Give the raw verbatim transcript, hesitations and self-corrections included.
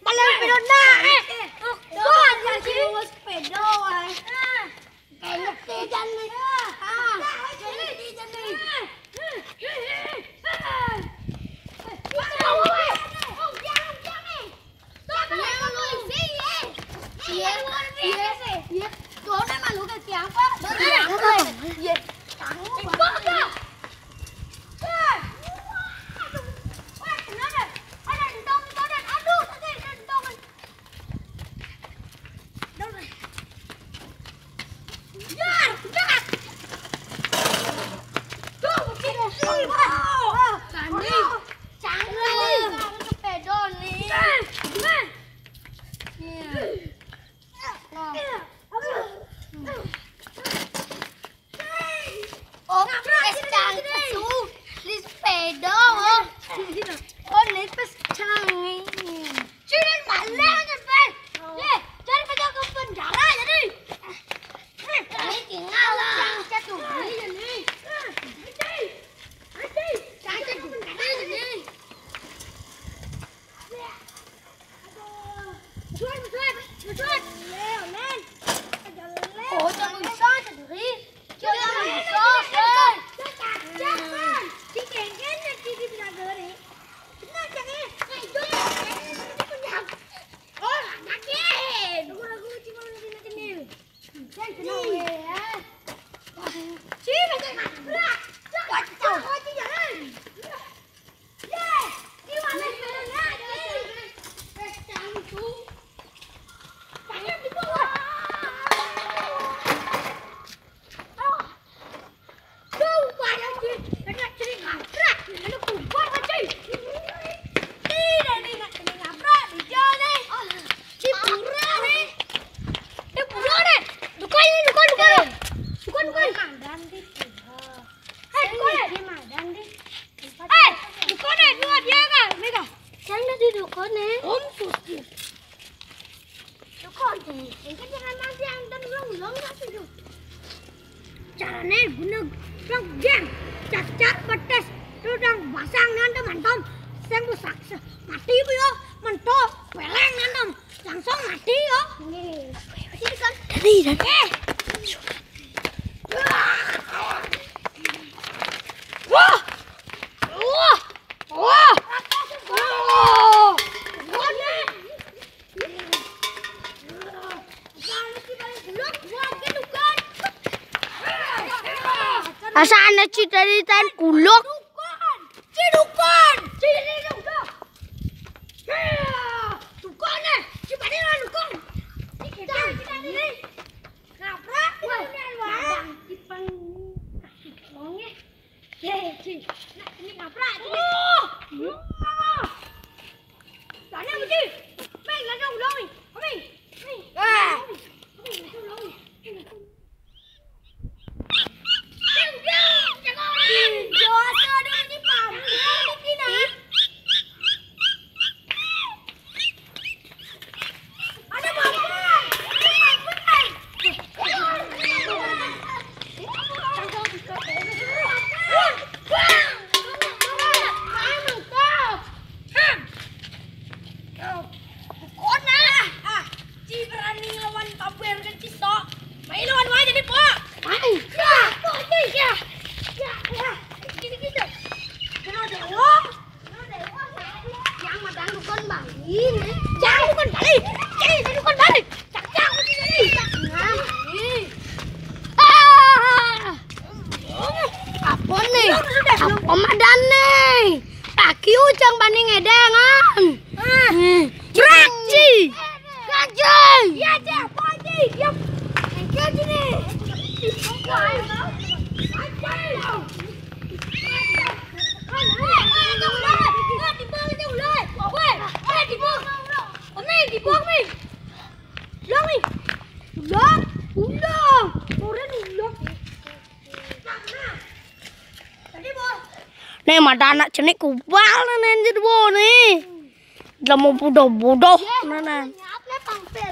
Kalau sepeda naik. Wah, yang sih mau sepeda, wah. Kayak ngerti kan nih. Ah, kayak ngerti kan nih. Iya, iya, iya. Tuh, udah malu ke siapa? Iya. Iya. Wah, kenapa? Ada entong, ada, aduh, ada entong. Dar, dar. Tuh, begini. Wah, cantik. Cantik. Sepeda nih. Iya. Nah. Oh, pes cang pesu di sepeda. Oh, oh, ini pes cang ini. Sini balik aja, pes. Ye, cari kerja ke penjara jadi. Ini tinggal lah. Cang satu ini jadi. Nanti, nanti, cari ke penjara jadi. Oh, jangan bisa sendiri. Jangan bisa, Shay. Oh, yakin. Aku, aku cuma lagi makan ini. Jangan kena, ya. Sini, jangan. Berat. Jangan. Jangan. Hei, duko ne. Hei, duko ne, dua dia kan, mega. Yang tadi duko ne. Om, suci. Duko ne. Engke jangan nanti antar ulang-ulang nggak sih, Dok? Carane guna plak geng. Cacak betes. Tuh dang basang nanti mantom. Sing busak. Mati ku yo. Mentok. Peleng nantom. Langsung mati yo. Nih. Mati kan. Dari, dari. Eh. Wah! Wah! Wah! Wah! Asa ana cita-citaan kuluk. Cidukan! Cidukan! Tukang eh! Cipadin lah tukang! Kita, kita ini. Ngaprak kita ini, Bang. Bang, Ipang. Tukang eh. Ye, ci. Nah, ini ngaprak. Oh! Sana, Budi. Meng, lagi ulang ni. Kami. Meng. Ah. Kami, lagi ulang ni. Kon ah, ah, ci berani ngelawan taber kan ci sok. Main lawan wae jadi, Pok. Main. Ya, Pok, ci. Ya. Ya, ya. Gini, gini. Kena dewa. Kena dewa, saya. Yang madang dukun bangin. Jangan dukun balik. Ci, dukun balik. Cak, cak, ci, ci. Nah, ini. Ah. Apa nih? Apa madane? Kaki ujang bani ngedengan. Ah. Hmm. Beraksi. Kaji. Ya, Cek. Apa, Cek? Ya. Kaji nih. Ulang, ulang. Orang ulang. Nah, nah. Tadi, Bos. Nih, mata anak cenik kubal nih, anjir, Bo, nih. Lah mau bodoh-bodoh, nah, nah. Nyap, le, pampir.